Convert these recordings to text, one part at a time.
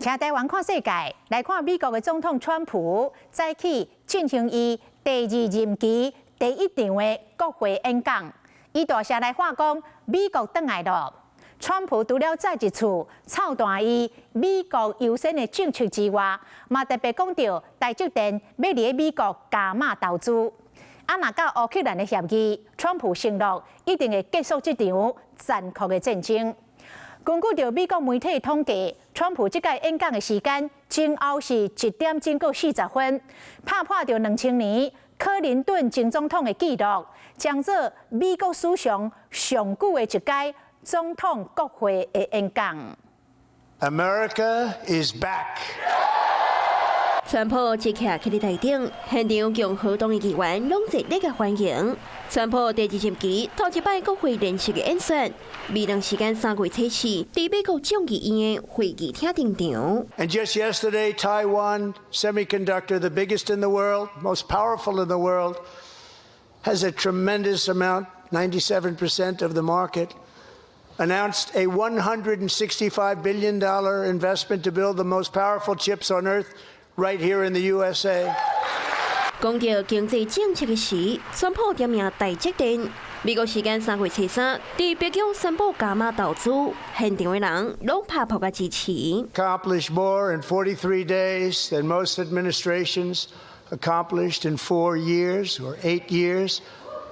請台灣看世界，來看美國的總統川普早起進行伊第二任期第一場的國會演講，伊大聲來喊講美國轉來囉。川普除了再一次操彈伊美國優先的政策之外，嘛特別講著台積電欲佇美國加碼投資。啊，若佮烏克蘭的協議，川普承諾一定會結束這場殘酷的戰爭。根據著美國媒體統計，川普這擺演講的時間前後是1點鐘閣40分，拍破著2000年柯林頓前總統的紀錄，將做美國史上上久的一擺總統國會的演講。 America is back。川普即刻去佇台頂，現場共和黨的議員攏熱烈的歡迎。川普第二任期頭一擺國會連續的演說，美東時間3月初四，佇美國眾議院的會議廳登場。 And just yesterday, Taiwan Semiconductor, the biggest in the world, most powerful in the world, has a tremendous amount, 97% of the market, announced a $165 billion investment to build the most powerful chips on earth right here in the USA. 講著經濟政策的時，川普點名台積電。美國時間3月初三，佇白宮宣布加碼投資，現場的人攏拍噗仔支持。 Accomplished more in 43 days than most administrations accomplished in 4 years or 8 years,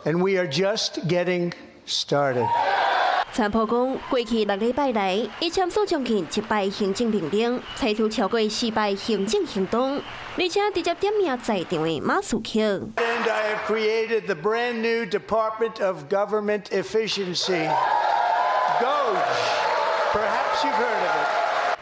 and we are just getting started. 川普講，過去6禮拜來，伊簽署將近100行政命令，採取超過400行政行動，而且直接點名在場的馬斯克。 And I have created the brand new Department of Government Efficiency. DOGE. Perhaps you've heard of it.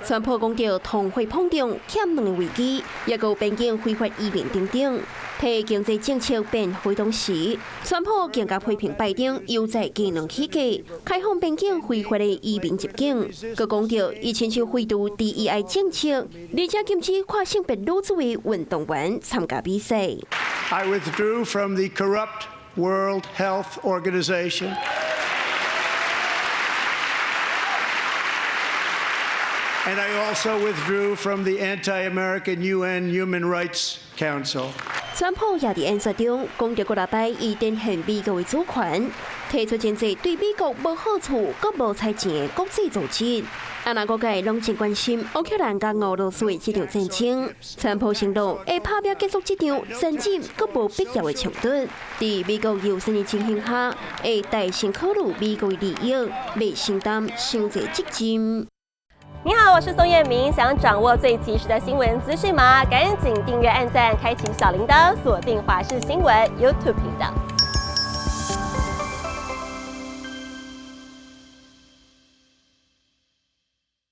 川普講著通貨膨脹、欠糧的危機，抑閣有邊境非法移民等等，提經濟政策變化同時，川普更加批評拜登悠哉機能起價，開放邊境非法的移民入境，閣講著伊親手廢除 DEI 政策，而且禁止跨性別女子的運動員參加比賽。 I withdrew from the corrupt World Health Organization. And I also withdrew from the anti-American UN Human Rights Council. 川普也佇演說中講著幾若擺，伊展現美國的主權，提出真濟對美國無好處、閣無採錢的國際組織。啊，若各界攏真關心烏克蘭佮俄羅斯的這場戰爭，川普承諾會拍拚結束這場殘忍閣無必要的衝突。佇美國優先的情形下，會代先考慮美國的利益，袂承擔傷濟責任。你好，我是宋燕明。想掌握最及時的新聞資訊嗎？趕緊訂閱、按讚、開啟小鈴鐺，鎖定華視新聞 YouTube 頻道。